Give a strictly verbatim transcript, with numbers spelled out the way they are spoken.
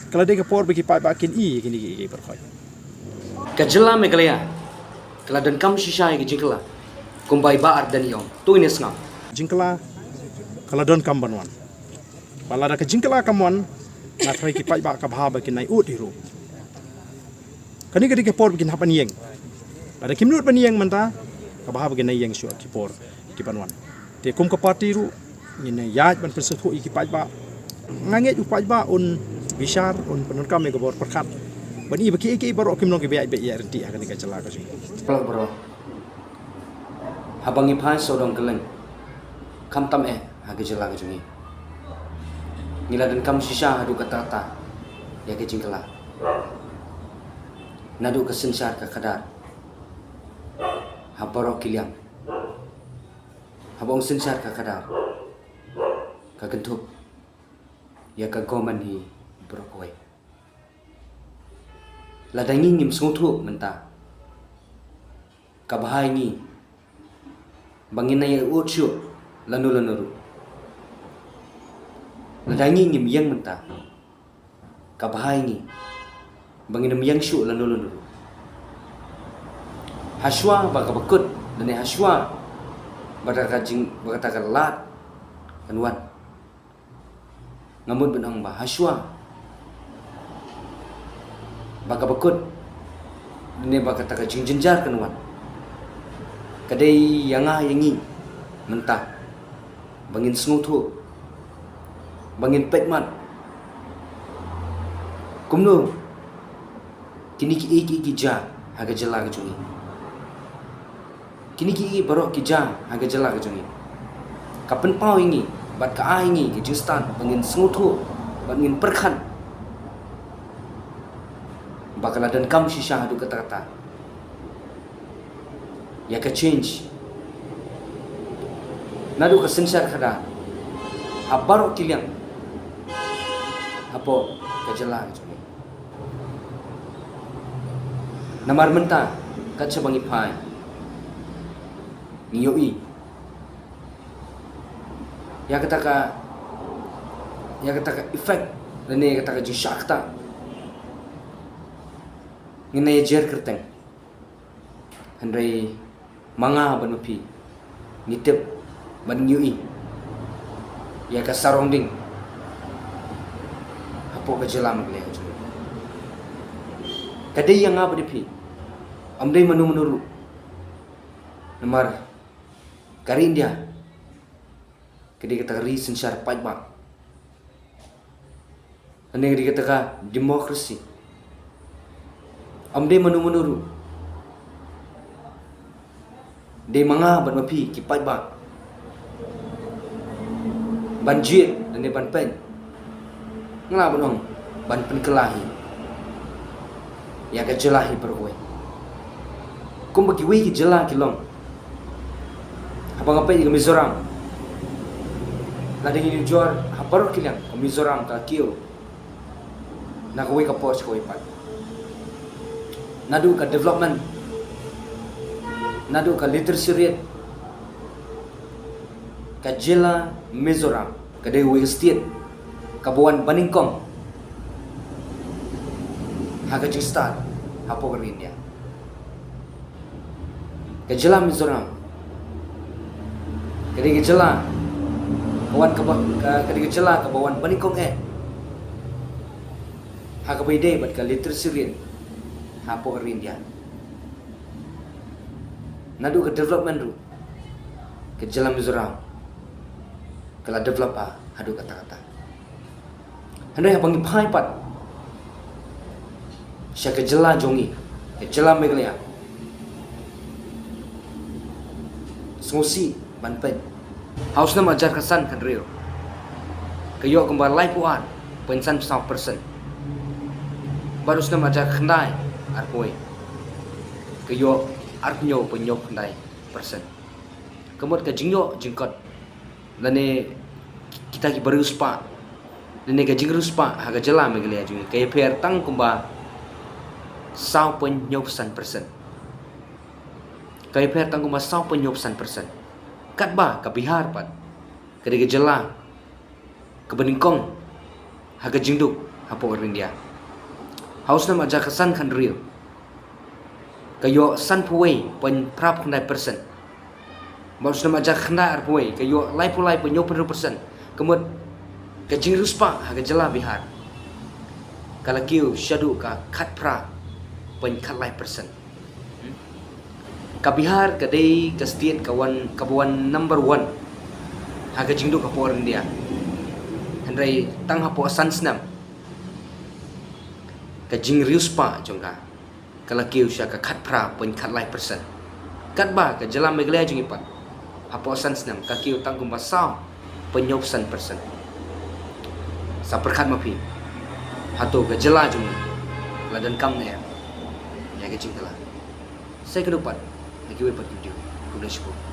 Ka la dei ka por ba ki paidbah kin i ïa kine ki, ki baroh khoit. Ka jylla Meghalaya ka la donkam shisha ïa ka jingkylla. Kumba i Bah Ardent i ong, to ngin ïa sngap. Jingkylla ka la donkam ban wan. Bad lada ka jingkylla kam wan, nga tharai ki paidbah ka bha ba kin nang ïohi ruh. Kane ka dei ka por ba kin hap ban ïeng. Lada kim nud ban ïeng mynta, ka bha ba kin nang ïeng shuwa ki por ki ban wan. Te kum ka party ruh, ngin ïaid ban pynsngewthuh ïa ki paidbah. Nga ngeit u paidbah un bishar, un pyndonkam ïa ka bor pyrkhat ban i ba kiei kiei baroh kim long kiba ïaid beit ïaid ryntih ha kane ka jylla ka jong ngi. Paralok baroh, haba ngi phai sawdong kylleng, khamtam eh ha ka jylla ka jong ngi, ngi la donkam shisha haduh katta katta ïa ka jingkylla. Naduh ka synshar ka khadar ha baroh ki liang. Haba ong synshar ka khadar, ka kynthup ïa ka government hi baroh kawei. Lada ngi ngim sngewthuh mynta, ka bha ïa ngi ba ngin nang ïa ud shuh lano lano ruh. Lada ngi ngim ïeng mynta, ka bha ïa ngi ba ngin ym ïeng shuh lano lano ruh. Hashwa ba kaba kut lane hashwa ba kata ka jing, ba kata ka lad kan wan, nga mut ban ong ba hashwa ba kaba kut lane ba kata ka jingjynjar kan wan, ka dei ïa nga ïa ngi mynta ba ngin sngewthuh, ba ngin peit mat kumno kine kiei kiei ki jia ha ka jylla ka jong ngi. Kine kiei kiei baroh ki jia ha ka jylla ka jong ngi, ka pynpaw ïa ngi bad ka ai ïa ngi ka jingstad ba ngin sngewthuh, ba ngin pyrkhat ba ka la donkam shisha haduh katta katta ïa ka change naduh ka synshar khadar ha baroh ki liang hapoh ka jylla ka jong ngi. Namar mynta kat shaba ngi phai, ngi ïohi ïa kata ka, ïa kata ka effect lane ïa kata ka jingshah kata. Ngin ïa jer kyrteng, hynrei ma nga bad ma phi ngi tip bad ngi ïohi ïa ka surrounding hapoh ka jylla Meghalaya ka jong ngi. Ka dei ïa nga bad ïa phi, ym dei mano mano ruh. Namar ka ri India ka dei kata ka ri synshar paidbah. Kane ka dei kata ka democracy. Ym dei mano mano ruh, dei ma nga bad ma phi ki paidbah ban jied lane ban peit, nga lah ban ong ban pynkylla hi ïa ka jylla hi baroh kawei. Kumba kiwei ki jylla ki long, haba nga peit ïa ka Mizoram, lada ngin ïujor ha baroh ki liang, ka Mizoram ka kiew na kawei ka por sha kawei pat. Naduh ka development, naduh ka literacy rate, ka jylla Mizoram ka dei kawei ka state kaba wan banyngkong ha ka jingstad hapoh ka ri India. Ka jylla Mizoram ka dei ka jylla ka wan kaba, ka, ka dei ka jylla kaba wan banyngkong eh ha kaba ïadei bad ka literacy rate hapoh ka ri India. Naduh ka development ruh, ka jylla Mizoram ka la develop ha, haduh katta katta. Hynrei haba ngi phai pat sha ka jylla jong ngi, ka jylla Meghalaya, sngewsih ban peit, ha u snem hajar khatsan khathynriew ka ïoh kumba laiphew ar point san saw percent. Bad u snem hajar khyndai arphew wei ka ïoh arphew hynñiew point hynñiew khyndai percent. Ka mut ka jingïoh jingkot lane kita kiba riewspah lane ka jingriewspah ha ka jylla Meghalaya jong ngi ka ïapher tang kumba saw point hynñiew san percent. Ka ïapher tang kumba saw point hynñiew san percent. Katba ka Bihar pat ka dei ka jylla kaba nyngkong ha ka jingduk hapoh India. Ha u snem ar hajar khatsan khathynriew ka ïoh sanphew wei point phra khyndai percent. Bad u snem ar hajar khathynriew arphew wei ka ïoh laiphew lai point hynñiewphew hynriew percent. Ka mut ka jingriewspah ha ka jylla Bihar ka la kiew shaduh ka khatphra point khatlai percent. Ka Bihar ka dei ka state ka wan, kaba wan number one ha ka jingduk hapoh India. Hynrei tang hapoh san snem ka jingriewspah jong ka ka la kiew sha ka khatphra point khatlai percent. Katba ka jylla Meghalaya jong ngi pat hapoh san snem ka kiew tang kumba saw point hynñiewphew san percent. Sa pyrkhat ma phi, hato ka jylla jong ngi la donkam ne em ïa ka jingkylla? Sa ïakynduh pat ha kiwei pat ki video. Khublei shibun.